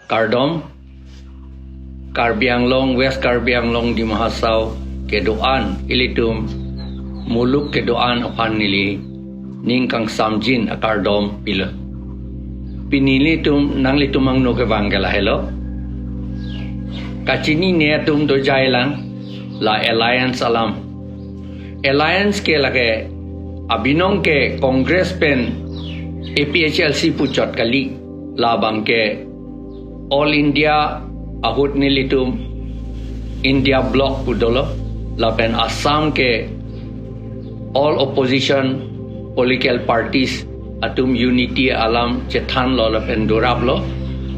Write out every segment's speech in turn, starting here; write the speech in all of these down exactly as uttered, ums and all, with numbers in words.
Kardom, Karbi Anglong, West Karbi Anglong, Dima Hasao kedo-an, ilitum muluk kedo-an aphan neli ning kangsamjin akardom pilo. Pini nelitum, nanglitum angno kevang ke lahelo. Kachinine atum dojailang, la alliance alam. Alliance ke lake abinong ke Congress pen A P H L C puchot kali, labang ke All India ahut nelitum India Bloc pu dolo, lapen Assam ke all opposition political parties atum unity alam chethanlo lapen doraplo.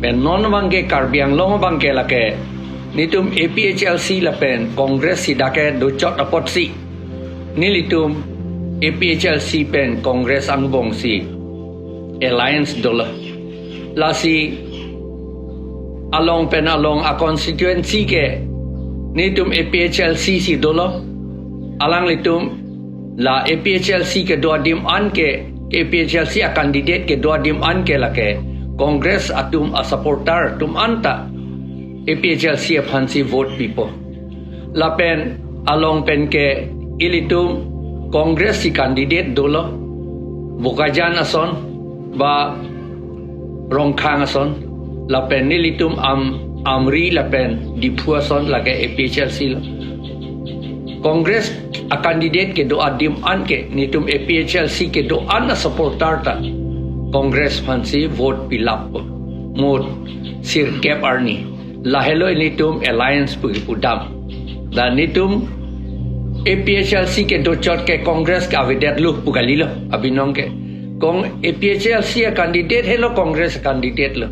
Pen non abang ke Karbi Anglong abang ke lake nelitum A P H L C lapen Congress si dak kedochot apotsi nelitum A P H L C pen Congress angbongsi alliance dolo. Lasi along pen along a constituency ke nelitum A P H L C si dolo. Alanglitum la A P H L C kedo adim an ke, A P H L C a candidate kedo adim an ke lake Congress atum a supporter atum anta A P H L C aphansi vote pipo. Lapen along pen ke ilitum Congress si candidate dolo, Bokajan ason, ba Rongkhang ason, lapen nelitum Am, Amri lapen Diphu ason lake A P H L C lo. Congress a candidate kedo adim an ke nelitum A P H L C kedo-an a supporter ta Congress aphansi vote pilappo. Mo sirkep arni. Lahelo nelitum alliance pu kipudam. Dan nelitum A P H L C kedochot ke Congress ke avedetlo pu kalilo abinong ke. Kong A P H L C a candidate helo Congress a candidate lo.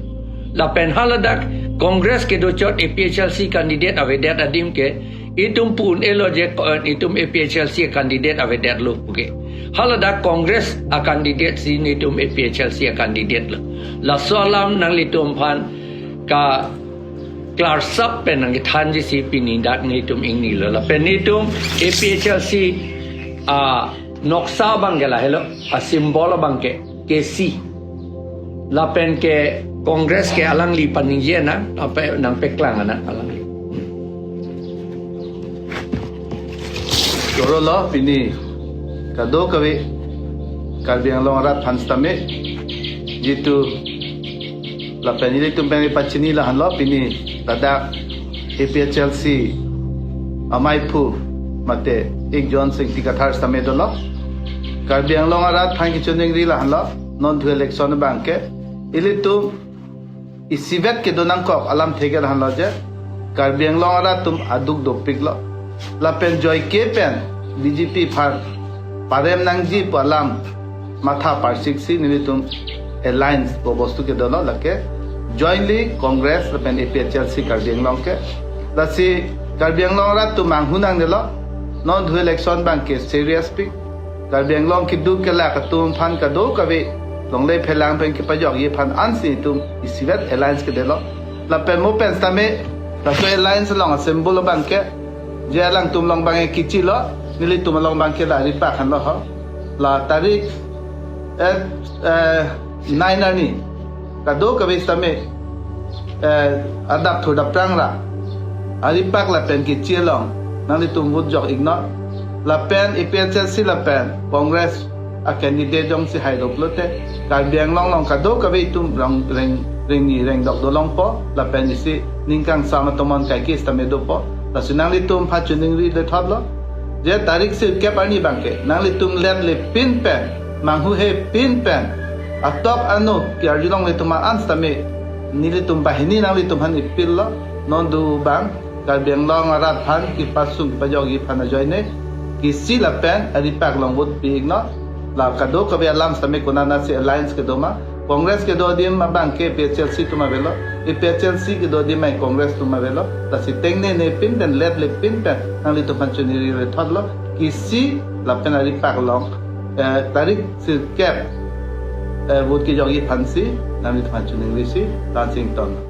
Lapen haladak Congress kedochot A P H L C candidate avedet adim ke itum pu un-elo je, eh, itum A P H L C a candidate avedetlo pu ke. Haladak Congress a candidate si nelitum A P H L C a candidate lo. Laso alam nanglitum aphan ka klarsap pen nangkethanji si pini dak nelitum ingnilo. Lapen nelitum A P H L C a noksa abang ke lahelo, a symbol abang ke K C. Lapen ke Congress ke alangli paningje nang, apa nangpeklang nang alangli. Choro lo pini kadokave Karbi Anglong arat aphan sitame, jitu lapen ilitum pen pachini lahenlo pini ladak A P H L C amaiphu mate Ekjonsing Ingti Kathar sitame dolo. Karbi Anglong arat aphan kachiningri lahenlo, non thu election abang ke ilitum isivet kedo nangkok alamthe ke lahenlo je, Karbi Anglong arat atum aduk dopiklo. Lapen joike pen B J P aphan parem nangji pu alam matha parsiksi nelitum alliance pu bostu ke dolo, lake jointly Congress lapen A P H L C Karbi Anglong ke. Lasi Karbi Anglong arat atum manghu nangnelo, non thu election abang ke serious pik. Karbi Anglong keduk kelak atum aphan kadokave longle phelang pen kepajokji aphan ansi itum isivet alliance kedetlo. Lapen mo pen sitame laso alliance along a symbol abang ke, je alangtum along abang ke kechilo, nelitum along abang ke la ripak henlo ho. La tarik, eh, eh, nine arni kadokave sitame, eh, adap thur dapprang ra aripak lapen kechi along nanglitum vote jok-iknon. Lapen A P H L C lapen Congress a candidate jongsi haidok lote Karbi Anglong along kadokave itum rong reng rengni rengdok dolongpo, lapen isi ning kangsam atomon kaike sitame dopo. Lasi nanglitum aphan chiningri lethotlo je tarik sirkep arni abang ke nanglitum letle pin pen, manghuhe pin pen, atok ano ke arjulong nelitum an sitame nelitum banghini nanglitum aphan ipillo, non thu abang Karbi Anglong arat aphan kepasung kepajokji aphan ajoine K C lapen aripak along vote pi-iknon. La kadokave alam sitame konatsi alliance kedo ma, Congress kedo adim abang ke A P H L C atum avelo, A P H L C kedo adim ai Congress atum avelo. Lasi tengnene pin pen letle pin pen nanglitum aphan chiningri lethotlo, K C lapen aripak along, eh, tarik sirkep, eh, vote kejokji aphansi nanglitum aphan chiningrisi, la-an si ingtonlo.